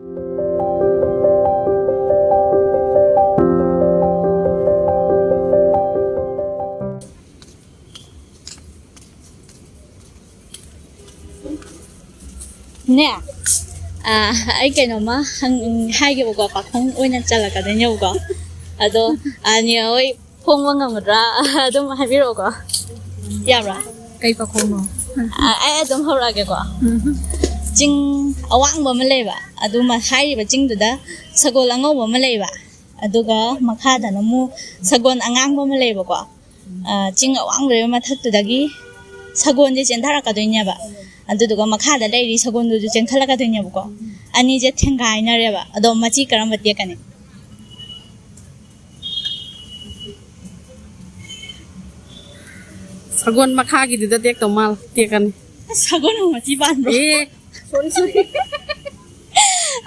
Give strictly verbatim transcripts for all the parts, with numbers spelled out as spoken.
ꯅꯦ, ꯑꯥ, ꯑꯩ ꯀꯩꯅꯣꯝꯃ ꯍꯪ-, ꯍꯥꯏꯒꯦꯕꯀꯣ, ꯄꯥꯈꯣꯡ ꯑꯣꯏꯅ ꯆꯜꯂꯛꯀꯗꯣꯏꯅꯦꯕꯀꯣ꯫ ꯑꯗꯣ, ꯑꯥ, ꯅꯦ ꯍꯣꯏ ꯐꯣꯡꯕ ꯉꯝꯒꯗ꯭ꯔꯥ? ꯑꯗꯨꯝ ꯍꯥꯏꯕꯤꯔꯛꯑꯣꯀꯣ꯫ ꯌꯥꯕ꯭ꯔꯥ? ꯀꯩ ꯄꯥꯈꯣꯡꯅꯣ? ꯑꯥ, ꯑꯩ ꯑꯗꯨꯝ ꯍꯧꯔꯛꯑꯒꯦꯀꯣ꯫ ꯎꯝ꯫ ꯆꯤꯡ ꯑꯋꯥꯡꯕ ꯑꯃ ꯂꯩꯕ, ꯑꯗꯨ ꯃ-, ꯍꯥꯏꯔꯤꯕ ꯆꯤꯡꯗꯨꯗ ꯁꯒꯣꯜ ꯑꯉꯧꯕ ꯑꯃ ꯂꯩꯕ, ꯑꯗꯨꯒ ꯃꯈꯥꯗꯅ ꯑꯃꯨꯛ ꯁꯒꯣꯜ ꯑꯉꯥꯡꯕ ꯑꯃ ꯂꯩꯕꯀꯣ꯫ ꯑꯥ, ꯆꯤꯡ ꯑꯋꯥꯡꯕ ꯂꯩꯕ ꯃꯊꯛꯇꯨꯗꯒꯤ ꯁꯒꯣꯜꯁꯦ ꯆꯦꯟꯊꯔꯛꯀꯗꯣꯏꯅꯦꯕ꯫ ꯑꯗꯨꯗꯨꯒ ꯃꯈꯥꯗ ꯂꯩꯔꯤ ꯁꯒꯣꯜꯗꯨꯁꯨ ꯆꯦꯟꯈꯠꯂꯛꯀꯗꯣꯏꯅꯦꯕꯀꯣ꯫ ꯑꯅꯤꯁꯦ ꯊꯦꯡꯒꯥꯏꯅꯔꯦꯕ꯫ ꯑꯗꯣ ꯃꯆꯤ ꯀꯔꯝꯕ ꯇꯦꯛꯀꯅꯤ? ꯁꯒꯣꯜ ꯃꯈꯥꯒꯤꯗꯨꯗ ꯇꯦꯛꯇꯧ ꯃꯥꯜꯂꯦ, ꯇꯦꯛꯀꯅꯤ꯫ ꯁꯒꯣꯜ ꯑꯃꯨꯛ ꯃꯆꯤ ꯄꯥꯟꯕ꯭ꯔꯣ? ꯑꯦ, ꯁꯣꯔꯤ, ꯁꯣꯔꯤ꯫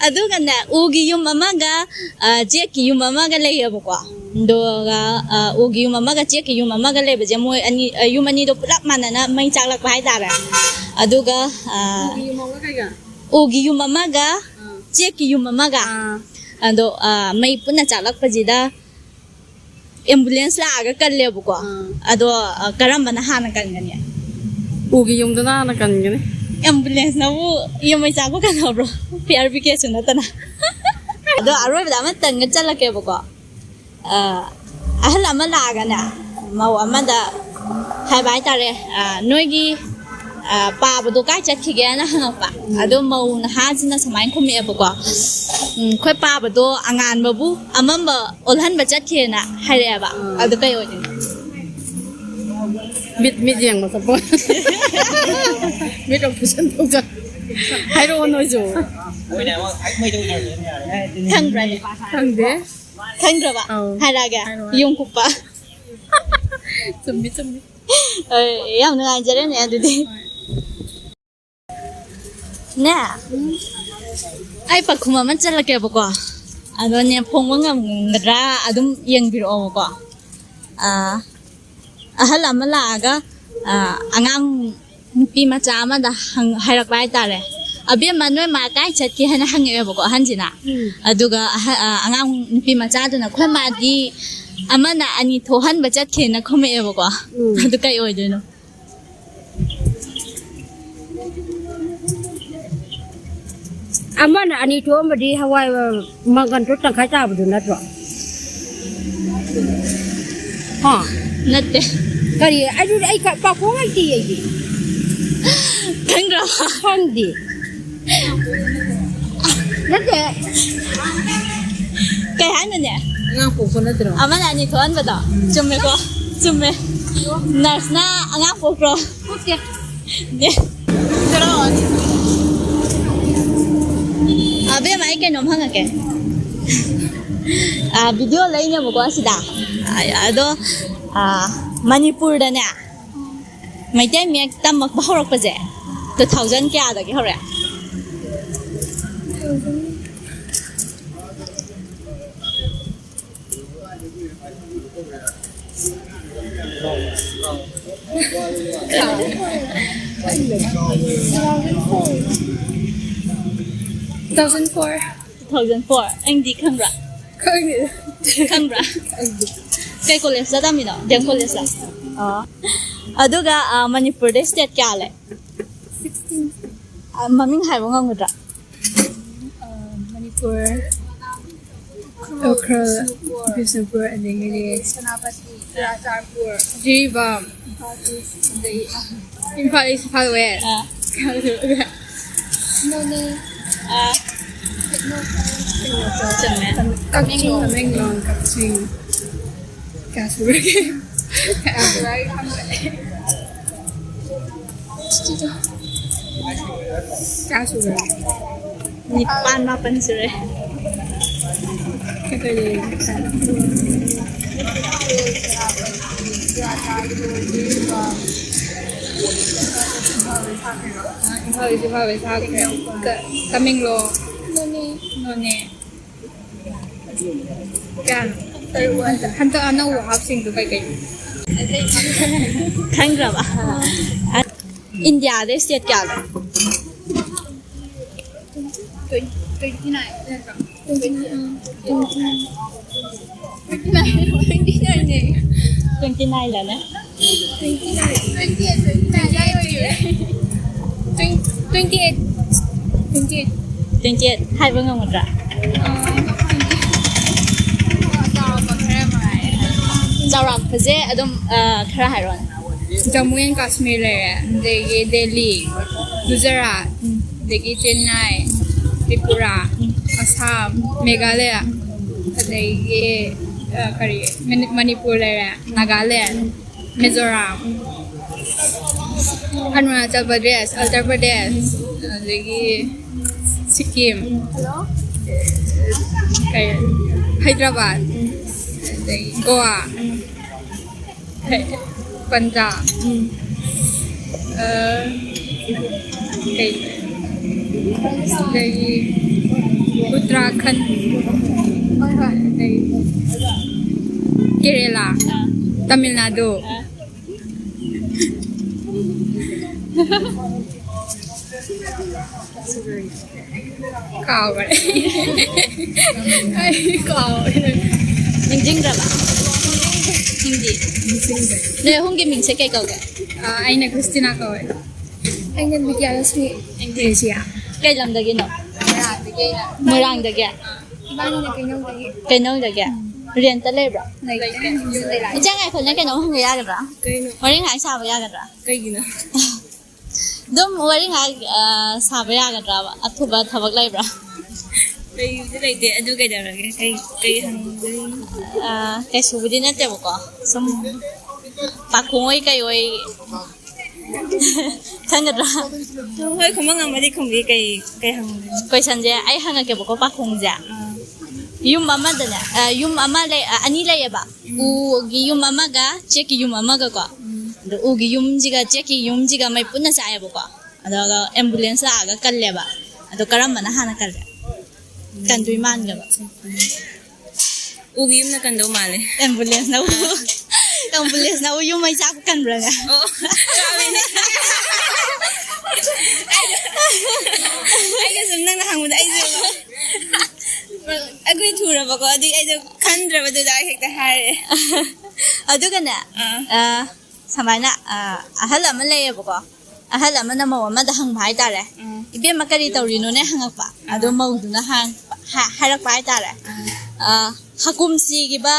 ꯑꯗꯨꯒꯅꯦ, ꯎꯒꯤ ꯌꯨꯝ ꯑꯃꯒ, ꯑ, ꯆꯦꯛꯀꯤ ꯌꯨꯝ ꯑꯃꯒ ꯂꯩꯌꯦꯕꯀꯣ꯫ ꯑꯗꯨꯒ, ꯑ, ꯎꯒꯤ ꯌꯨꯝ ꯑꯃꯒ ꯆꯦꯛꯀꯤ ꯌꯨꯝ ꯑꯃꯒ ꯂꯩꯕꯁꯦ, ꯃꯣꯏ ꯑꯅꯤ, ꯑ, ꯌꯨꯝ ꯑꯅꯤꯗꯣ ꯄꯨꯂꯞ ꯃꯥꯟꯅꯅ ꯃꯩ ꯆꯥꯛꯂꯛꯄ ꯍꯥꯏꯇꯥꯔꯦ꯫ ꯑꯗꯨꯒ, ꯑ, ꯎꯒꯤ ꯌꯨꯝ ꯑꯃꯒ ꯀꯩꯒ? ꯎꯒꯤ ꯌꯨꯝ ꯑꯃꯒ ꯑꯥ꯫ ꯆꯦꯛꯀꯤ ꯌꯨꯝ ꯑꯃꯒ꯫ ꯑꯥ꯫ ꯑꯗꯣ, ꯑ, ꯃꯩ ꯄꯨꯟꯅ ꯆꯥꯛꯂꯛꯄꯁꯤꯗ ꯑꯦꯝꯕꯨꯂꯦꯟꯁ ꯂꯥꯛꯑꯒ ꯀꯜꯂꯦꯕꯀꯣ꯫ ꯑꯥ꯫ ꯑꯗꯣ, ꯑ, ꯀꯔꯝꯕꯅ ꯍꯥꯟꯅ ꯀꯟꯒꯅꯤ? ꯎꯒꯤ ꯌꯨꯝꯗꯨꯅ ꯍꯥꯟꯅ ꯀꯟꯒꯅꯤ꯫ ꯑꯦꯝꯕꯨꯂꯦꯟꯁꯅꯕꯨ ꯌꯨꯝ ꯃꯩ ꯆꯥꯛꯄ ꯀꯟꯅꯕ꯭ꯔꯣ? ꯐꯤꯌꯔ ꯕ꯭ꯔꯤꯒꯦꯗꯁꯨ ꯅꯠꯇꯅ꯫ ꯑꯗꯣ ꯑꯔꯣꯏꯕꯗ ꯑꯃꯇꯪꯒ ꯆꯠꯂꯛꯀꯦꯕꯀꯣ꯫ ꯑ, ꯑꯍꯜ ꯑꯃ ꯂꯥꯛꯑꯒꯅꯦ, ꯃꯧ ꯑꯃꯗ ꯍꯥꯏꯕ ꯍꯥꯏꯇꯥꯔꯦ, ꯑ, "ꯅꯣꯏꯒꯤ, ꯑ, ꯄꯥꯕꯗꯣ ꯀꯥꯏ ꯆꯠꯈꯤꯒꯦꯅ?" ꯍꯪꯉꯛꯄ꯫ ꯑꯗꯣ ꯃꯧ ꯅꯍꯥꯁꯤꯅ ꯁꯨꯃꯥꯏꯅ ꯈꯨꯝꯃꯛꯑꯦꯕꯀꯣ, "ꯎꯝ, ꯑꯩꯈꯣꯏ ꯄꯥꯕꯗꯣ ꯑꯉꯥꯟꯕꯕꯨ ꯑꯃꯝꯕ ꯑꯣꯜꯍꯟꯕ ꯆꯠꯈꯤꯅ" ꯍꯥꯏꯔꯛꯑꯦꯕ꯫ ꯑꯗꯨ ꯀꯩ ꯑꯣꯏꯗꯣꯏꯅꯣ? ꯃꯤꯠ, ꯃꯤꯠ ꯌꯦꯡꯕ ꯆꯠꯄ꯫ ꯃꯤꯠ ꯑꯣꯄꯔꯦꯁꯟ ꯇꯧꯖ-, ꯍꯥꯏꯔꯛꯑꯣ ꯅꯣꯏꯁꯨ꯫ ꯈꯪꯗ꯭ꯔꯅꯦ? ꯈꯪꯗꯦ꯫ ꯈꯪꯗ꯭ꯔꯕ? ꯑꯧ꯫ ꯍꯥꯏꯔꯛꯑꯒꯦ? ꯍꯥꯏꯔꯣ, ꯍꯥꯏꯔꯣ꯫ ꯌꯨꯝ ꯀꯨꯞꯄ꯫ ꯆꯨꯝꯃꯤ, ꯆꯨꯝꯃꯤ꯫ ꯑꯦ, ꯌꯥꯝ ꯅꯨꯡꯉꯥꯏꯖꯔꯦꯅꯦ ꯑꯗꯨꯗꯤ꯫ ꯍꯣꯏ꯫ ꯅꯦ, ꯎꯝ꯫ ꯑꯩ ꯄꯥꯈꯨꯝ ꯑꯃ ꯆꯠꯂꯛꯀꯦꯕꯀꯣ꯫ ꯑꯗꯣꯅꯦ, ꯐꯣꯡꯕ ꯉꯝꯒꯗ꯭ꯔꯥ ꯑꯗꯨꯝ ꯌꯦꯡꯕꯤꯔꯛꯑꯣꯕꯀꯣ꯫ ꯑꯥ, ꯑꯍꯜ ꯑꯃ ꯂꯥꯛꯑꯒ, ꯑꯥ, ꯑꯉꯥꯡ ꯅꯨꯄꯤ ꯃꯆꯥ ꯑꯃꯗ ꯍꯪ-, ꯍꯥꯏꯔꯛꯄ ꯍꯥꯏꯇꯥꯔꯦ꯫ "ꯑꯕꯦꯝꯃ, ꯅꯣꯏ ꯃꯥ ꯀꯥꯏ ꯆꯠꯀꯦ?" ꯍꯥꯏꯅ ꯍꯪꯉꯛꯑꯦꯕꯀꯣ ꯑꯍꯟꯁꯤꯅ꯫ ꯎꯝ꯫ ꯑꯗꯨꯒ ꯑꯍ-, ꯑ, ꯑꯉꯥꯡ ꯅꯨꯄꯤ ꯃꯆꯥꯗꯨꯅ, "ꯑꯩꯈꯣꯏ ꯃꯥꯗꯤ ꯑꯃꯅ ꯑꯅꯤ ꯊꯣꯛꯍꯟꯕ ꯆꯠꯈꯤꯅ" ꯈꯨꯝꯃꯛꯑꯦꯕꯀꯣ꯫ ꯎꯝ꯫ ꯑꯗꯨ ꯀꯩ ꯑꯣꯏꯗꯣꯏꯅꯣ? ꯑꯃꯅ ꯑꯅꯤ ꯊꯣꯛꯑꯝꯕꯗꯤ ꯍꯋꯥꯏ, ꯃꯪꯒꯟꯗꯣ ꯇꯪꯈꯥꯏ ꯇꯥꯕꯗꯨ ꯅꯠꯇ꯭ꯔꯣ? ꯍꯥ? ꯅꯠꯇꯦ꯫ ꯀꯔꯤ? ꯑꯩꯁꯨ, ꯑꯩ ꯈ-, ꯄꯥꯐꯣꯔ ꯂꯩꯇꯦ ꯑꯩꯗꯤ꯫ ꯈꯪꯗ꯭ꯔꯕ? ꯈꯪꯗꯦ꯫ ꯅꯠꯇꯦ꯫ ꯀꯩ ꯍꯥꯏꯅꯣꯅꯦ? ꯑꯉꯥꯡ ꯄꯣꯛꯄ ꯅꯠꯇ꯭ꯔꯣ? ꯑꯃꯅ ꯑꯅꯤ ꯊꯣꯛꯍꯟꯕꯗꯣ꯫ ꯎꯝ꯫ ꯆꯨꯝꯃꯦꯀꯣ? ꯆꯨꯝꯃꯦ꯫ ꯅꯔꯁꯅ ꯑꯉꯥꯡ ꯄꯣꯛꯄ꯭ꯔꯣ? ꯄꯣꯛꯇꯦ꯫ ꯗꯦ꯫ ꯆꯠꯂꯣ꯫ ꯑꯕꯦꯝꯃ, ꯑꯩ ꯀꯩꯅꯣꯝ ꯍꯪꯉꯛꯀꯦ꯫ ꯑ, ꯚꯤꯗꯤꯑꯣ ꯂꯩꯅꯦꯕꯀꯣ ꯑꯁꯤꯗ꯫ ꯑ, ꯑꯗꯣ, ꯑ, ꯃꯅꯤꯄꯨꯔꯗꯅꯦ, ꯃꯩꯇꯩ ꯃꯌꯦꯛ ꯇꯝꯃꯛꯄ ꯍꯧꯔꯛꯄꯁꯦ two thousand ꯀꯌꯥꯗꯒꯤ ꯍꯧꯔꯛꯑꯦ? Two thousand four꯫ Two thousand four꯫ ꯅꯪꯗꯤ ꯈꯪꯕ꯭ꯔꯥ? ꯈꯪꯗꯦ꯫ ꯈꯪꯕ꯭ꯔꯥ? ꯈꯪꯗꯦ꯫ ꯀꯩ ꯀꯣꯂꯦꯖꯇ ꯇꯝꯃꯤꯅꯣ? ꯗꯤ ꯑꯦꯝ ꯀꯣꯂꯦꯖꯇ? ꯑꯣ꯫ ꯑꯗꯨꯒ, ꯑ, ꯃꯅꯤꯄꯨꯔꯗ state ꯀꯌꯥ ꯂꯩ? Sixteen꯫ ꯑ, ꯃꯃꯤꯡ ꯍꯥꯏꯕ ꯉꯝꯒꯗ꯭ꯔꯥ? ꯑ, ꯃꯅꯤꯄꯨꯔ, ꯎꯈ꯭ꯔꯨꯜ, ꯕꯤꯁꯅꯨꯄꯨꯔ, ꯑꯗꯒꯤꯗꯤ ꯁꯦꯅꯥꯄꯇꯤ, ꯆꯨꯔꯥꯆꯥꯟꯄꯨꯔ, ꯖꯤꯔꯤꯕꯥꯝ, ꯏꯝꯐꯥꯜ ꯏꯁ, ꯏꯝꯐꯥꯜ ꯏꯁ, ꯏꯝꯐꯥꯜ ꯋꯦꯁ꯫ ꯑꯥ꯫ ꯅꯣꯅꯦ꯫ ꯑꯥ꯫ ꯆꯨꯝꯃꯦ꯫ ꯀꯛꯆꯤꯡ꯫ ꯇꯃꯦꯡꯂꯣꯡ, ꯀꯛꯆꯤꯡ꯫ ꯀꯌꯥ ꯁꯨꯔꯒꯦ? ꯀꯌꯥ ꯁꯨꯔꯒꯦ ꯈꯪꯗ꯭ꯔꯦ꯫ ꯀꯌꯥ ꯁꯨꯔꯦ? ꯅꯤꯄꯥꯟ, ꯃꯥꯄꯟ ꯁꯨꯔꯦ꯫ ꯀꯩꯀꯩ ꯂꯩꯔꯤꯒꯦ? ꯏꯝꯐꯥꯜ ꯏꯁ, ꯏꯝꯐꯥꯜ ꯋꯦꯁ ꯍꯥꯞꯈ꯭ꯔꯦ꯫ ꯀ-, ꯇꯃꯦꯡꯂꯣꯡ꯫ ꯅꯣꯅꯦ꯫ ꯅꯣꯅꯦ꯫ ꯀꯌꯥꯅꯣ? ꯍꯟꯗꯛ, ꯍꯟꯗꯛ ꯑꯅꯧꯕ ꯍꯥꯞꯁꯤꯡꯗꯣ ꯀꯩꯀꯩꯅꯣ? ꯈꯪꯗ꯭ꯔꯕ? ꯏꯟꯗꯤꯌꯥꯗ state ꯀꯌꯥ ꯂꯩ? Twenty nine ꯅꯠꯇ꯭ꯔꯣ? Twenty nine. Twenty nine. Twenty nine. Twenty nine ꯂꯅꯦ? Twenty nine. Twenty eight. Twenty eight. Twenty eight. Twenty eight. Haiba ꯉꯝꯒꯗ꯭ꯔꯥ? ꯆꯥꯎꯔꯥꯛꯄꯁꯦ ꯑꯗꯨꯝ, ꯑ, ꯈꯔ ꯍꯥꯏꯔꯛꯑꯣꯅꯦ꯫ Jammu and Kashmir ꯂꯩꯔꯦ, ꯑꯗꯒꯤ ꯗꯦꯜꯂꯤ, ꯒꯨꯖꯔꯥꯠ, ꯑꯗꯒꯤ ꯆꯦꯟꯅꯥꯏ, ꯇ꯭ꯔꯤꯄꯨꯔꯥ, ꯑꯁꯥꯝ, ꯃꯦꯘꯥꯂꯌꯥ, ꯑꯗꯒꯤ, ꯑ, ꯀꯔꯤ, ꯃꯅꯤ-, ꯃꯅꯤꯄꯨꯔ ꯂꯩꯔꯦ, ꯅꯥꯒꯥꯂꯦꯟ, ꯃꯤꯖꯣꯔꯥꯝ, ꯑꯔꯨꯅꯥꯆꯜ ꯄ꯭ꯔꯗꯦꯁ, ꯎꯠꯇꯔ ꯄ꯭ꯔꯗꯦꯁ, ꯑꯗꯒꯤ ꯁꯤꯛꯀꯤꯝ, ꯀꯩ, ꯍꯥꯏꯗ꯭ꯔꯕꯥꯗ, ꯑꯗꯒꯤ ꯒꯣꯋꯥ, ꯄꯟꯖꯥꯕ, ꯑ, ꯀꯩ, ꯑꯗꯒꯤ ꯎꯠꯇꯔꯥꯈꯟ, ꯑꯗꯒꯤ ꯀꯦꯔꯦꯂꯥ, ꯇꯥꯃꯤꯜ ꯅꯥꯗꯨ꯫ ꯀꯥꯎꯒꯔꯦ꯫ ꯑꯩ ꯀꯥꯎꯒꯔꯦ꯫ ꯅꯤꯡꯁꯤꯡꯗ꯭ꯔꯕ? ꯅꯤꯡꯗꯤ? ꯅꯣꯏ ꯑꯍꯨꯝꯒꯤ ꯃꯤꯡꯁꯦ ꯀꯩ ꯀꯧꯒꯦ? ꯑ, ꯑꯩꯅ ꯈ꯭ꯔꯤꯁꯇꯤꯅꯥ ꯀꯧꯋꯦ꯫ ꯑꯩꯅ ꯕꯤꯗ꯭ꯌꯥꯂꯛꯁꯃꯤ꯫ ꯅꯪꯗꯤ? ꯇ꯭ꯔꯦꯁꯤꯌꯥ꯫ ꯀꯩ ꯂꯝꯗꯒꯤꯅꯣ? ꯃꯣꯏꯔꯥꯡꯗꯒꯤ ꯑꯩꯅ꯫ ꯃꯣꯏꯔꯥꯡꯗꯒꯤ? ꯏꯕꯥꯅꯤꯅ ꯀꯩꯅꯧꯗꯒꯤ꯫ ꯀꯩꯅꯧꯗꯒꯤ? ꯔꯦꯟꯇ ꯂꯩꯕ꯭ꯔꯣ? ꯂꯩꯇꯦ꯫ ꯌꯨꯝꯗ ꯂꯩ꯫ ꯏꯆꯦ, ꯉꯥꯏꯈꯣ, ꯅꯪ ꯀꯩꯅꯣꯝ ꯍꯪꯕ ꯌꯥꯒꯗ꯭ꯔꯥ? ꯀꯩꯅꯣ? ꯋꯥꯔꯤ ꯉꯥꯏꯍꯥꯛ ꯁꯥꯕ ꯌꯥꯒꯗ꯭ꯔꯥ? ꯀꯩꯒꯤꯅꯣ? ꯑꯗꯨꯝ ꯋꯥꯔꯤ ꯉꯥꯏꯍꯥꯛ, ꯑ, ꯁꯥꯕ ꯌꯥꯒꯗ꯭ꯔꯕ? ꯑꯊꯨꯕ ꯊꯕꯛ ꯂꯩꯕ꯭ꯔꯥ? ꯂꯩꯕꯨꯗꯤ ꯂꯩꯇꯦ, ꯑꯗꯨ ꯀꯩꯗꯧꯔꯒꯦ? ꯀꯩ, ꯀꯩ ꯍꯪꯗꯣꯏꯅꯣ? ꯑ, ꯀꯩꯁꯨꯕꯨꯗꯤ ꯅꯠꯇꯦꯕꯀꯣ, ꯁꯨꯝ ꯄꯥꯈꯣꯡ ꯑꯣꯏ ꯀꯩ ꯑꯣꯏ ꯈꯪꯒꯗ꯭ꯔꯥ? ꯍꯣꯏ, ꯈꯨꯝꯕ ꯉꯝꯃꯗꯤ ꯈꯨꯝꯕꯤ, ꯀꯩ, ꯀꯩ ꯍꯪꯗꯣꯏꯅꯣ? ꯀꯣꯏꯁꯟꯁꯦ ꯑꯩ ꯍꯪꯉꯛꯀꯦꯕꯀꯣ, ꯄꯥꯈꯣꯡꯁꯦ꯫ ꯑꯥ꯫ ꯌꯨꯝ ꯑꯃꯗꯅꯦ, ꯑ, ꯌꯨꯝ ꯑꯃ ꯂꯩ, ꯑ, ꯑꯅꯤ ꯂꯩꯌꯦꯕ꯫ ꯎꯝ꯫ ꯎꯒꯤ ꯌꯨꯝ ꯑꯃꯒ ꯆꯦꯛꯀꯤ ꯌꯨꯝ ꯑꯃꯒ ꯀꯣ꯫ ꯎꯝ꯫ ꯑꯗꯣ ꯎꯒꯤ ꯌꯨꯝꯁꯤꯒ ꯆꯦꯛꯀꯤ ꯌꯨꯝꯁꯤꯒ ꯃꯩ ꯄꯨꯟꯅ ꯆꯥꯛꯑꯦꯕꯀꯣ꯫ ꯑꯗꯨꯒ ꯑꯦꯝꯕꯨꯂꯦꯟꯁ ꯂꯥꯛꯑꯒ ꯀꯜꯂꯦꯕ꯫ ꯑꯗꯣ ꯀꯔꯝꯕꯅ ꯍꯥꯟꯅ ꯀꯜꯂꯦ? ꯀꯟꯗꯣꯏ ꯃꯥꯟꯒꯦꯕ? ꯎꯒꯤ ꯌꯨꯝꯅ ꯀꯟꯗꯧ ꯃꯥꯜꯂꯦ꯫ ꯑꯦꯝꯕꯨꯂꯦꯟꯁꯅ ꯎ-, ꯑꯦꯝꯕꯨꯂꯦꯟꯁꯅ ꯎ ꯌꯨꯝ ꯃꯩ ꯆꯥꯛꯄ ꯀꯟꯕ꯭ꯔꯥꯅꯦ? ꯑꯣ, ꯆꯥꯛꯂꯦꯅꯦ꯫ ꯑꯩꯒ ꯁꯨꯝ ꯅꯪꯅ ꯍꯪꯕꯗ ꯑꯩꯁꯦ ꯑꯩꯈꯣꯏ ꯊꯨꯔꯕꯀꯣ, ꯑꯗꯨꯒꯤ ꯑꯩꯁꯨ ꯈꯟꯗ꯭ꯔꯕꯗꯨꯗ ꯑꯩ ꯍꯦꯛꯇ ꯍꯥꯏꯔꯛꯑꯦ꯫ ꯑꯗꯨꯒꯅꯦ ꯑꯥ꯫ ꯑ, ꯁꯨꯃꯥꯏꯅ ꯑ, ꯑꯍꯜ ꯑꯃ ꯂꯩꯌꯦꯕꯀꯣ꯫ ꯑꯍꯜ ꯑꯃꯅ ꯃꯧ ꯑꯃꯗ ꯍꯪꯕ ꯍꯥꯏꯇꯥꯔꯦ, ꯎꯝ꯫ "ꯏꯕꯦꯝꯃ, ꯀꯔꯤ ꯇꯧꯔꯤꯅꯣꯅꯦ?" ꯍꯪꯉꯛꯄ꯫ ꯑꯗꯣ ꯃꯧꯗꯨꯅ ꯍꯥꯡ- ꯍꯥ- ꯍꯥꯏꯔꯛꯄ ꯍꯥꯏꯇꯥꯔꯦ, "ꯑ, ꯍꯀꯨꯝ ꯁꯤꯈꯤꯕ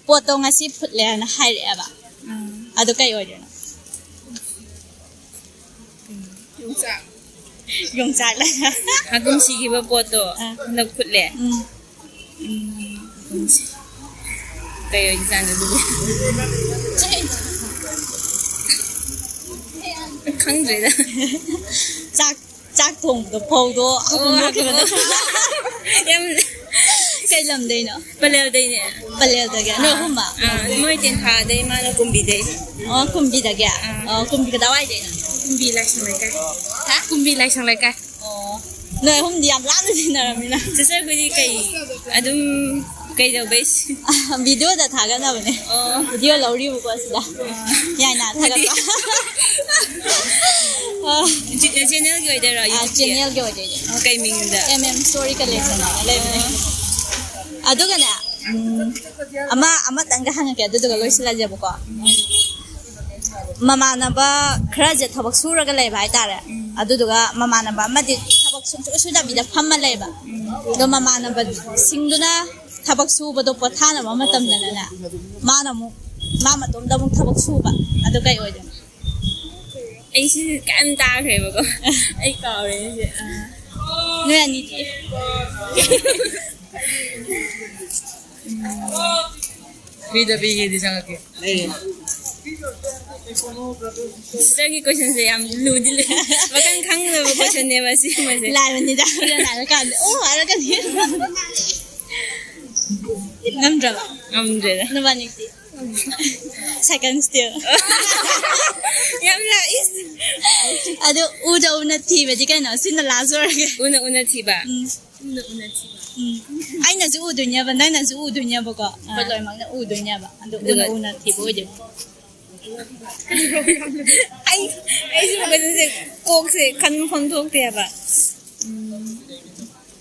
ꯄꯣꯠꯇꯣ ꯉꯁꯤ ꯐꯨꯠꯂꯦꯅ" ꯍꯥꯏꯔꯛꯑꯦꯕ꯫ ꯎꯝ꯫ ꯑꯗꯨ ꯀꯩ ꯑꯣꯏꯗꯣꯏꯅꯣ? ꯌꯣꯡꯆꯥꯛ꯫ ꯌꯣꯡꯆꯥꯛꯂ? ꯍꯥꯀꯨꯝ ꯁꯤꯈꯤꯕ ꯄꯣꯠꯇꯣ ꯑꯥ꯫ ꯍꯟꯗꯛ ꯐꯨꯠꯂꯦ꯫ ꯎꯝ꯫ ꯎꯝ, ꯍꯥꯀꯨꯝ ꯁꯤ-, ꯀꯩ ꯑꯣꯏꯖꯥꯠꯅꯣ ꯑꯗꯨꯗꯤ? ꯈꯪꯗ꯭ꯔꯦꯗ꯫ ꯆꯥꯛ ꯆꯥꯛ ꯊꯣꯡꯕꯗꯣ, ꯐꯧꯗꯣ ꯍꯀꯨꯝ ꯂꯣꯛꯈꯤꯕꯗꯣ꯫ ꯌꯥꯝ ꯀꯩ ꯂꯝꯗꯩꯅꯣ? ꯄꯂꯦꯜꯗꯩꯅꯦ꯫ ꯄꯂꯦꯜꯗꯒꯤ꯫ ꯅꯣꯏ ꯑꯍꯨꯝꯃ? ꯑꯥ, ꯃꯣꯏ ꯇꯦꯟꯊꯥꯗꯩ, ꯃꯥꯅ ꯀꯨꯝꯕꯤꯗꯩ꯫ ꯑꯣ, ꯀꯨꯝꯕꯤꯗꯒꯤ? ꯑꯣ, ꯀꯨꯝꯕꯤ ꯀꯗꯥꯏꯋꯥꯏꯗꯩꯅꯣ? ꯀꯨꯝꯕꯤ ꯂꯥꯏꯁꯪ ꯂꯩꯀꯥꯏ꯫ ꯍꯥ? ꯀꯨꯝꯕꯤ ꯂꯥꯏꯁꯪ ꯂꯩꯀꯥꯏ꯫ ꯑꯣ, ꯅꯣꯏ ꯑꯍꯨꯝꯗꯤ ꯌꯥꯝ ꯂꯥꯞꯅ ꯇꯤꯟꯅꯔꯝꯃꯤꯅ꯫ ꯆꯦꯆꯦ ꯑꯩꯈꯣꯏꯗꯤ ꯀꯩ ꯑꯗꯨꯝ ꯀꯩꯗꯧꯕꯩ? ꯚꯤꯗꯤꯑꯣꯗ ꯊꯥꯒꯠꯅꯕꯅꯦ꯫ ꯑꯣ꯫ ꯚꯤꯗꯤꯑꯣ ꯂꯧꯔꯤꯕꯀꯣ ꯁꯤꯗ꯫ ꯌꯥꯏꯅ ꯊꯥꯒꯠꯄ꯫ ꯑꯣ, ꯆꯦꯅꯦꯜꯒꯤ ꯑꯣꯏꯗꯣꯏꯔꯣ? ꯑꯥ, YouTube-ꯀꯤ? ꯆꯦꯅꯦꯜꯒꯤ ꯑꯣꯏꯗꯣꯏꯅꯦ꯫ ꯑꯣ, ꯀꯩ ꯃꯤꯡꯗ? M M Story Collection ꯍꯥꯏꯅ ꯂꯩꯕꯅꯦ꯫ ꯑꯗꯨꯒꯅꯦ, ꯎꯝ, ꯑꯃ ꯑꯃꯇꯪꯒ ꯍꯪꯉꯛꯀꯦ, ꯑꯗꯨꯗꯨꯒ ꯂꯣꯏꯁꯤꯜꯂꯁꯦꯕꯀꯣ꯫ ꯃꯃꯥꯟꯅꯕ ꯈꯔꯁꯦ ꯊꯕꯛ ꯁꯨꯔꯒ ꯂꯩꯕ ꯍꯥꯏꯇꯥꯔꯦ꯫ ꯑꯗꯨꯗꯨꯒ ꯃꯃꯥꯟꯅꯕ ꯑꯃꯗꯤ ꯊꯕꯛ ꯁꯨꯡꯁꯨ ꯁꯨꯗꯕꯤꯗ ꯐꯝꯃ ꯂꯩꯕ꯫ ꯑꯗꯣ ꯃꯃꯥꯟꯅꯕꯁꯤꯡꯗꯨꯅ ꯊꯕꯛ ꯁꯨꯕꯗꯣ ꯄꯣꯊꯥꯅꯕ ꯃꯇꯝꯗꯅꯅꯦ, ꯃꯥꯅ ꯑꯃꯨꯛ, ꯃꯥ ꯃꯇꯣꯝꯗ ꯑꯃꯨꯛ ꯊꯕꯛ ꯁꯨꯕ꯫ ꯑꯗꯨ ꯀꯩ ꯑꯣꯏꯗꯣꯏꯅꯣ? ꯑꯩ ꯁꯤꯁꯦ ꯀꯌꯥꯝ ꯇꯥꯈ꯭ꯔꯦꯕꯀꯣ꯫ ꯑꯩ ꯀꯥꯎꯔꯦ ꯁꯤꯁꯦ꯫ ꯑꯥ꯫ ꯅꯣꯏ ꯑꯅꯤꯗꯤ? ꯄꯤꯗ ꯄꯤꯒꯦꯗꯤ ꯆꯪꯉꯛꯀꯦ꯫ ꯁꯤꯁꯇꯔꯒꯤ ꯀꯣꯏꯁꯟꯁꯦ ꯌꯥꯝ ꯂꯨꯗꯤ ꯂꯨꯏ꯫ ꯃꯈꯜ ꯈꯪꯗꯕ ꯀꯣꯏꯁꯟꯅꯦꯕ ꯁꯤꯒꯨꯝꯕꯁꯦ꯫ ꯂꯥꯏꯕꯅꯤꯗ꯫ ꯍꯣꯔꯦꯟ ꯍꯥꯏꯔꯀꯥꯟꯗ ꯑꯣ ꯍꯥꯏꯔꯛꯀꯅꯤ꯫ ꯉꯝꯗ꯭ꯔꯕ? ꯉꯝꯗ꯭ꯔꯦꯗ꯫ ꯅꯕꯥꯅꯤꯗꯤ? Second still. ꯌꯥꯝ ꯂꯥꯛꯏ꯫ ꯑꯗꯨ ꯎꯗ ꯎꯅ ꯊꯤꯕꯗꯤ ꯀꯩꯅꯣ? ꯁꯤꯅ last ꯑꯣꯏꯔꯒꯦ꯫ ꯎꯅ ꯎꯅ ꯊꯤꯕ꯫ ꯎꯝ꯫ ꯎꯅ ꯎꯅ ꯊꯤꯕ꯫ ꯎꯝ꯫ ꯑꯩꯅꯁꯨ ꯎꯗꯣꯏꯅꯦꯕ, ꯅꯪꯅꯁꯨ ꯎꯗꯣꯏꯅꯦꯕꯀꯣ꯫ ꯑꯩꯈꯣꯏ ꯂꯣꯏꯅꯃꯛꯅ ꯎꯗꯣꯏꯅꯦꯕ꯫ ꯑꯗꯨ ꯎꯅ ꯎꯅ ꯊꯤꯕ ꯑꯣꯏꯗꯣꯏꯕ꯫ ꯑꯩ ꯑꯩꯁꯨ ꯀꯩꯅꯣꯁꯦ, ꯀꯣꯛꯁꯦ ꯈꯟꯐꯝ ꯊꯣꯛꯇꯦꯕ꯫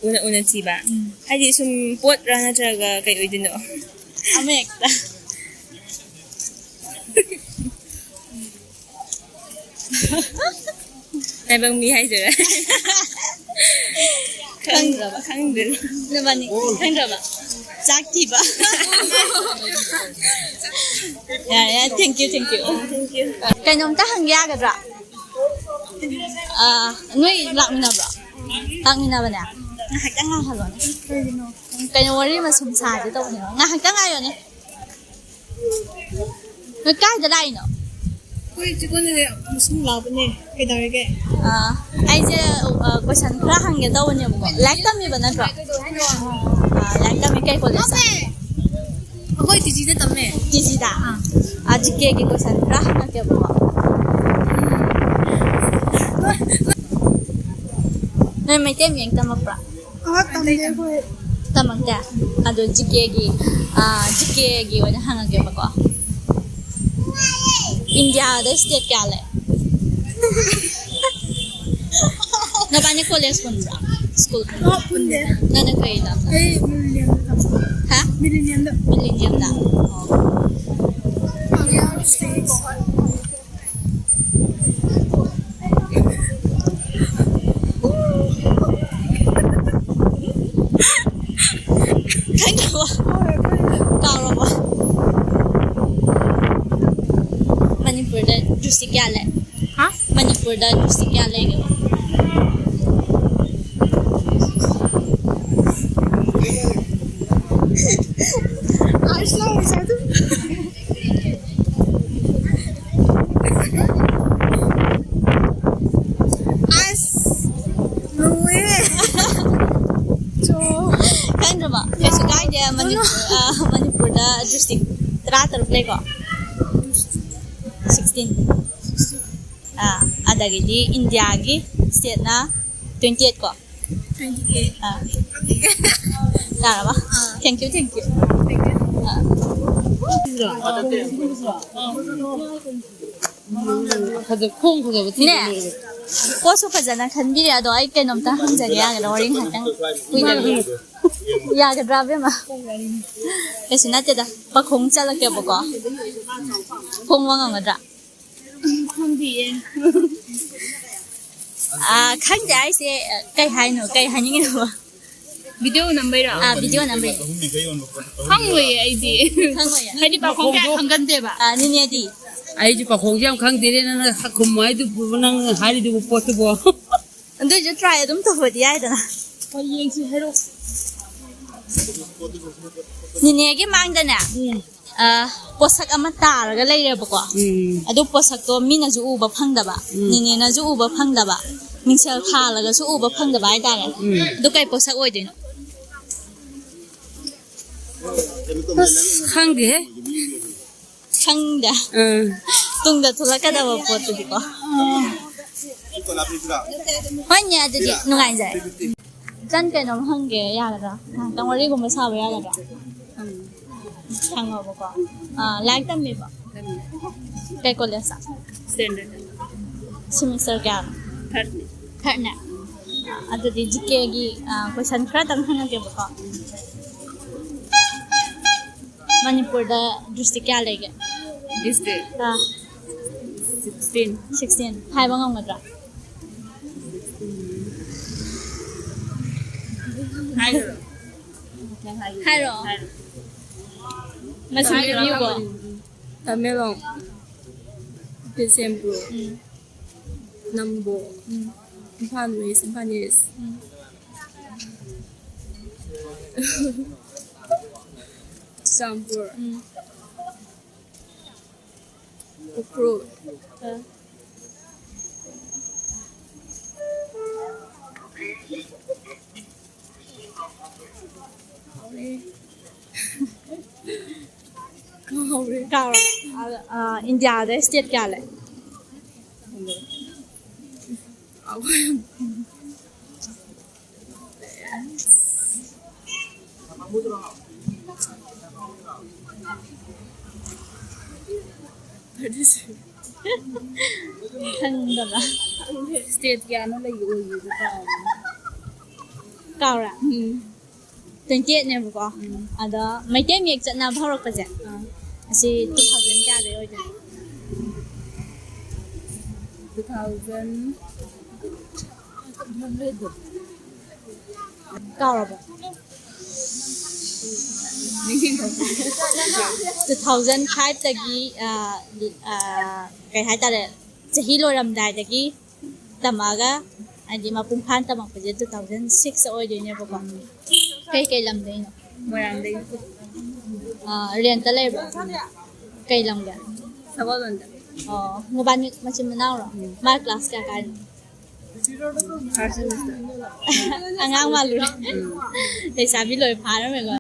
ꯎꯅ ꯎꯅ ꯊꯤꯕ? ꯎꯝ꯫ ꯍꯥꯏꯗꯤ ꯁꯨꯝ ꯄꯣꯠꯔꯥ ꯅꯠꯇ꯭ꯔꯒ ꯀꯩ ꯑꯣꯏꯗꯣꯏꯅꯣ? ꯑꯃ ꯍꯦꯛꯇ꯫ ꯇꯥꯏꯕꯪ ꯃꯤ ꯍꯥꯏꯗꯣꯏꯔꯥ? ꯈꯪꯗ꯭ꯔꯕ? ꯈꯪꯗ꯭ꯔꯦ꯫ ꯅꯕꯥꯅꯤ ꯈꯪꯗ꯭ꯔꯕ? ꯆꯥꯛ ꯊꯤꯕ꯫ ꯌꯥꯔꯦ, ꯌꯥꯔꯦ, thank you, thank you꯫ Thank you꯫ ꯀꯩꯅꯣꯝꯇ ꯍꯪꯒꯦ ꯌꯥꯒꯗ꯭ꯔꯥ? ꯑꯥ, ꯅꯣꯏ ꯂꯥꯛꯃꯤꯟꯅꯕ꯭ꯔꯣ? ꯂꯥꯛꯃꯤꯟꯅꯕꯅꯦ? ꯉꯥꯏꯍꯥꯛꯇꯪ ꯉꯥꯏꯍꯜꯂꯣꯅꯦ꯫ ꯀꯩꯅꯣ, ꯋꯥꯔꯤ ꯑꯃ ꯁꯨꯝ ꯁꯥꯒꯦ ꯇꯧꯕꯅꯦꯕ꯫ ꯉꯥꯏꯍꯥꯛꯇꯪ ꯉꯥꯏꯌꯣꯅꯦ꯫ ꯅꯣꯏ ꯀꯥꯏꯗ ꯂꯥꯛꯏꯅꯣ? ꯑꯩꯈꯣꯏ ꯆꯤꯛꯀꯣꯟꯗꯗꯤ ꯁꯨꯝ ꯂꯥꯛꯄꯅꯦ꯫ ꯀꯩꯗꯧꯔꯒꯦ? ꯑꯥ, ꯑꯩꯁꯦ, ꯑꯥ, question ꯈꯔ ꯍꯪꯒꯦ ꯇꯧꯕꯅꯦꯕꯀꯣ꯫ ꯂꯥꯏꯔꯤꯛ ꯇꯝꯃꯤꯕ ꯅꯠꯇ꯭ꯔꯣ? ꯑꯥ, ꯂꯥꯏꯔꯤꯛ ꯇꯝꯃꯤ꯫ ꯀꯩ college? ꯑꯩꯈꯣꯏ ꯇꯤ ꯖꯤꯗ ꯇꯝꯃꯦ꯫ ꯇꯤ ꯖꯤꯗ? ꯑꯥ꯫ ꯑꯥ, ꯖꯤ ꯀꯦꯒꯤ question ꯈꯔ ꯍꯪꯉꯛꯀꯦꯕꯀꯣ꯫ ꯅꯣꯏ ꯃꯩꯇꯩ ꯃꯌꯦꯛ ꯇꯝꯃꯛꯄ꯭ꯔꯥ? ꯑꯥ, ꯇꯝꯗꯦ ꯑꯩꯈꯣꯏ꯫ ꯇꯝꯃꯛꯇꯦ? ꯑꯗꯣ ꯖꯤ ꯀꯦꯒꯤ, ꯑꯥ, ꯖꯤ ꯀꯦꯒꯤ ꯑꯣꯏꯅ ꯍꯪꯉꯛꯀꯦꯕꯀꯣ꯫ ꯏꯟꯗꯤꯌꯥꯗ state ꯀꯌꯥ ꯂꯩ? ꯅꯕꯥꯅꯤ college ꯄꯨꯟꯕ꯭ꯔꯥ? School ꯄꯨꯟꯕ꯭ꯔꯥ? ꯑꯥ, ꯄꯨꯟꯗꯦ꯫ ꯅꯪꯅ ꯀꯩ ꯂꯝꯗ? ꯑꯩ Millennium ꯗ ꯇꯝꯕ꯫ ꯍꯥ? Millennium ꯗ꯫ Millennium ꯗ? ꯑꯣ꯫ ꯈꯪꯗ꯭ꯔꯕꯣ? ꯀꯥꯎꯔꯕꯣ? ꯃꯅꯤꯄꯨꯔꯗ district ꯀꯌꯥ ꯂꯩ? ꯍꯥ? ꯃꯅꯤꯄꯨꯔꯗ district ꯀꯌꯥ ꯂꯩꯒꯦꯕ? ꯑꯥꯔꯠꯁ ꯂꯧꯔꯤꯁꯦ ꯑꯗꯨꯝ꯫ ꯑꯁ, ꯂꯨꯏꯌꯦ꯫ ꯆꯣ꯫ ꯈꯪꯗ꯭ꯔꯕꯣ? ꯀꯩꯁꯨ ꯀꯥꯏꯗꯦ꯫ ꯃꯅꯤꯄꯨꯔ, ꯑ, ꯃꯅꯤꯄꯨꯔꯗ district ꯇꯔꯥꯇꯔꯨꯛ ꯂꯩꯀꯣ? Sixteen꯫ ꯑ, ꯑꯗꯒꯤꯗꯤ ꯏꯟꯗꯤꯌꯥꯒꯤ stateꯅ twenty eight ꯀꯣ? Twenty eight꯫ ꯑ꯫ ꯌꯥꯔꯕ? ꯑ꯫ Thank you, thank you꯫ Thank you꯫ ꯑ꯫ ꯐꯖ-, ꯈꯣꯡ ꯐꯖꯕ ꯊꯤꯕ ꯅꯦ꯫ ꯂꯣꯏꯔꯦ꯫ ꯄꯣꯠꯁꯨ ꯐꯖꯅ ꯈꯟꯕꯤꯔꯦ꯫ ꯑꯗꯣ ꯑꯩ ꯀꯩꯅꯣꯝꯇ ꯍꯪꯖꯒꯦ ꯌꯥꯒꯗ꯭ꯔꯥ? ꯋꯥꯔꯤ ꯉꯥꯏꯍꯥꯛꯇꯪ ꯀꯨꯏꯗꯕꯤꯗ꯫ ꯌꯥꯒꯗ꯭ꯔꯥ, ꯏꯕꯦꯝꯃ? ꯀꯩꯁꯨ ꯅꯠꯇꯦꯗ, ꯄꯥꯈꯣꯡ ꯆꯠꯂꯛꯀꯦꯕꯀꯣ꯫ ꯈꯣꯡꯕ ꯉꯝꯒꯗ꯭ꯔꯥ? ꯈꯪꯗꯤꯌꯦ꯫ ꯑꯥ, ꯈꯪꯗꯦ ꯍꯥꯏꯁꯦ, ꯀꯩ ꯍꯥꯏꯅꯣ? ꯀꯩ ꯍꯥꯏꯅꯤꯡꯉꯤꯅꯣ? ꯚꯤꯗꯤꯑꯣ ꯅꯝꯕꯩꯔꯣ? ꯑꯥ, ꯚꯤꯗꯤꯑꯣ ꯅꯝꯕꯩ꯫ ꯈꯪꯉꯣꯏꯌꯦ ꯑꯩꯗꯤ꯫ ꯈꯪꯉꯣꯏꯌꯦ? ꯍꯥꯏꯗꯤ ꯄꯥꯈꯣꯡ ꯀꯌꯥ ꯈꯪꯒꯟꯗꯦꯕ꯫ ꯑꯥ, ꯅꯤꯅꯦꯗꯤ? ꯑꯩꯁꯨ ꯄꯥꯈꯣꯡꯁꯦ ꯌꯥꯝ ꯈꯪꯗꯦꯅꯦ, ꯅꯪꯅ ꯈꯨꯝꯃꯣ ꯍꯥꯏꯗꯨꯕꯨ, ꯅꯪ ꯍꯥꯏꯔꯤꯗꯨꯕꯨ ꯄꯣꯠꯇꯨꯕꯣ꯫ ꯑꯗꯨꯏꯁꯨ try ꯑꯗꯨꯝ ꯇꯧꯕꯗꯤ ꯌꯥꯏꯗꯅ꯫ ꯍꯣꯏ, ꯌꯦꯡꯁꯤ, ꯍꯥꯏꯔꯛꯑꯣ꯫ ꯅꯤꯅꯦꯒꯤ ꯃꯥꯡꯗꯅꯦ, ꯎꯝ꯫ ꯑ, ꯄꯣꯠꯁꯛ ꯑꯃ ꯇꯥꯔꯒ ꯂꯩꯔꯦꯕꯀꯣ꯫ ꯎꯝ꯫ ꯑꯗꯨ ꯄꯣꯠꯁꯛꯇꯣ ꯃꯤꯅꯁꯨ ꯎꯕ ꯐꯪꯗꯕ, ꯎꯝ꯫ ꯅꯤꯅꯦꯅꯁꯨ ꯎꯕ ꯐꯪꯗꯕ, ꯃꯤꯡꯁꯦꯜ ꯊꯥꯜꯂꯒꯁꯨ ꯎꯕ ꯐꯪꯗꯕ ꯍꯥꯏꯇꯥꯔꯦ꯫ ꯎꯝ꯫ ꯑꯗꯨ ꯀꯩ ꯄꯣꯠꯁꯛ ꯑꯣꯏꯗꯣꯏꯅꯣ? ꯑꯁ, ꯈꯪꯗꯦꯍꯦ꯫ ꯈꯪꯗꯦ꯫ ꯑꯥ꯫ ꯇꯨꯡꯗ ꯊꯣꯛꯂꯛꯀꯗꯕ ꯄꯣꯠꯇꯨꯗꯤꯀꯣ꯫ ꯍꯣꯏꯅꯦ, ꯑꯗꯨꯗꯤ ꯅꯨꯡꯉꯥꯏꯖꯔꯦ꯫ ꯏꯆꯟ, ꯀꯩꯅꯣꯝ ꯍꯪꯒꯦ, ꯌꯥꯒꯗ꯭ꯔꯥ? ꯉꯥꯏꯍꯥꯛꯇꯪ ꯋꯥꯔꯤꯒꯨꯝꯕ ꯁꯥꯕ ꯌꯥꯒꯗ꯭ꯔꯥ? ꯎꯝ꯫ ꯍꯪꯉꯣꯕꯀꯣ꯫ ꯑꯥ, ꯂꯥꯏꯔꯤꯛ ꯇꯝꯃꯤꯕꯣ? ꯇꯝꯃꯤ꯫ ꯀꯩ ꯀꯣꯂꯦꯖꯇ? ꯁ꯭ꯇꯦꯟꯗꯔꯗ꯫ ꯁꯤꯃꯤꯁꯇꯔ ꯀꯌꯥꯅꯣ? ꯊꯥꯔꯠꯅꯤ꯫ ꯊꯥꯔꯠꯅꯦ? ꯑꯗꯨꯗꯤ ꯖꯤ ꯀꯦꯒꯤ, ꯑꯥ, ꯀꯣꯏꯁꯟ ꯈꯔꯇꯪ ꯍꯪꯉꯛꯀꯦꯕꯀꯣ꯫ ꯃꯅꯤꯄꯨꯔꯗ ꯗꯤꯁꯇ꯭ꯔꯤꯛ ꯀꯌꯥ ꯂꯩꯒꯦ? ꯗꯤꯁꯇ꯭ꯔꯤꯛ? ꯑꯥ꯫ ꯁꯤꯛꯁꯇꯤꯟ꯫ ꯁꯤꯛꯁꯇꯤꯟ꯫ ꯍꯥꯏꯕ ꯉꯝꯒꯗ꯭ꯔꯥ? ꯍꯥꯏꯔꯣ꯫ ꯍꯥꯏꯔꯣ꯫ ꯍꯥꯏꯔꯣ꯫ ꯃꯁꯤꯡ ꯍꯥꯏꯔꯣ꯫ ꯄꯤꯕꯤꯌꯨꯀꯣ꯫ ꯇꯃꯦꯡꯂꯣꯡ, ꯕꯤꯁꯦꯝꯄꯨꯔ, ꯎꯝ꯫ ꯅꯝꯕꯣꯜ, ꯎꯝ꯫ ꯏꯝꯐꯥꯜ ꯋꯦꯁ, ꯏꯝꯐꯥꯜ ꯏꯁ, ꯎꯝ꯫ ꯆꯨꯔꯆꯥꯟꯄꯨꯔ, ꯎꯝ꯫ ꯎꯈ꯭ꯔꯨꯜ꯫ ꯑ꯫ ꯀꯥꯎꯔꯦ꯫ ꯀꯥꯎꯔꯦ꯫ ꯀꯥꯎꯔꯦ꯫ ꯑ, ꯑ, ꯏꯟꯗꯤꯌꯥꯗ ꯁ꯭ꯇꯦꯠ ꯀꯌꯥ ꯂꯩ? ꯀꯥꯎꯔꯦ꯫ ꯈꯪꯗꯕ꯫ ꯁ꯭ꯇꯦꯠ ꯀꯌꯥꯅꯣ ꯂꯩꯒꯦ ꯑꯣꯏꯒꯦꯗꯣ ꯀꯥꯎꯔꯦ꯫ ꯀꯥꯎꯔꯦ? ꯎꯝ꯫ ꯇ꯭ꯋꯦꯟꯇꯤ ꯑꯩꯠꯅꯦꯕꯀꯣ꯫ ꯎꯝ꯫ ꯑꯗꯣ ꯃꯩꯇꯩ ꯃꯌꯦꯛ ꯆꯠꯅꯕ ꯍꯧꯔꯛꯄꯁꯦ ꯑꯥ꯫ ꯑꯁꯤ ꯇꯨ ꯊꯥꯎꯖꯟ ꯀꯌꯥꯗꯩ ꯑꯣꯏꯗꯣꯏꯅꯣ? ꯇꯨ ꯊꯥꯎꯖꯟ ꯀꯥꯎꯔꯕꯣ? ꯅꯤꯡꯁꯤꯡꯊꯣꯛꯇꯦ꯫ ꯇꯨ ꯊꯥꯎꯖꯟ ꯐꯥꯏꯚꯇꯒꯤ ꯀꯩ ꯍꯥꯏꯇꯥꯔꯦ, ꯆꯍꯤ ꯂꯣꯏꯔꯝꯗꯥꯏꯗꯒꯤ ꯇꯝꯃꯛꯑꯒ, ꯍꯥꯏꯗꯤ ꯃꯄꯨꯡ ꯐꯥꯅ ꯇꯝꯃꯛꯄꯁꯦ ꯇꯨ ꯊꯥꯎꯖꯟ ꯁꯤꯛꯁ ꯑꯣꯏꯗꯣꯏꯅꯦꯕꯀꯣ꯫ ꯀꯩ ꯀꯩ ꯂꯝꯗꯩꯅꯣ? ꯃꯣꯏꯔꯥꯡꯗꯒꯤ꯫ ꯔꯦꯟꯇ ꯂꯩꯕ꯭ꯔꯣ? ꯀꯩ ꯂꯝꯒꯤ? ꯁꯒꯣꯜꯕꯟꯗ꯫ ꯑꯣ, ꯃꯕꯥꯅꯤ ꯃꯆꯤꯟ ꯃꯅꯥꯎꯔꯣ? ꯃꯥ ꯀ꯭ꯂꯥꯁ ꯀꯌꯥ ꯀꯥꯏꯅꯣ? First semester. ꯑꯉꯥꯡ ꯃꯥꯜꯂꯨꯔꯦ꯫ ꯂꯩꯁꯥꯕꯤ ꯂꯣꯏ ꯐꯥꯔꯝꯃꯦꯀꯣ꯫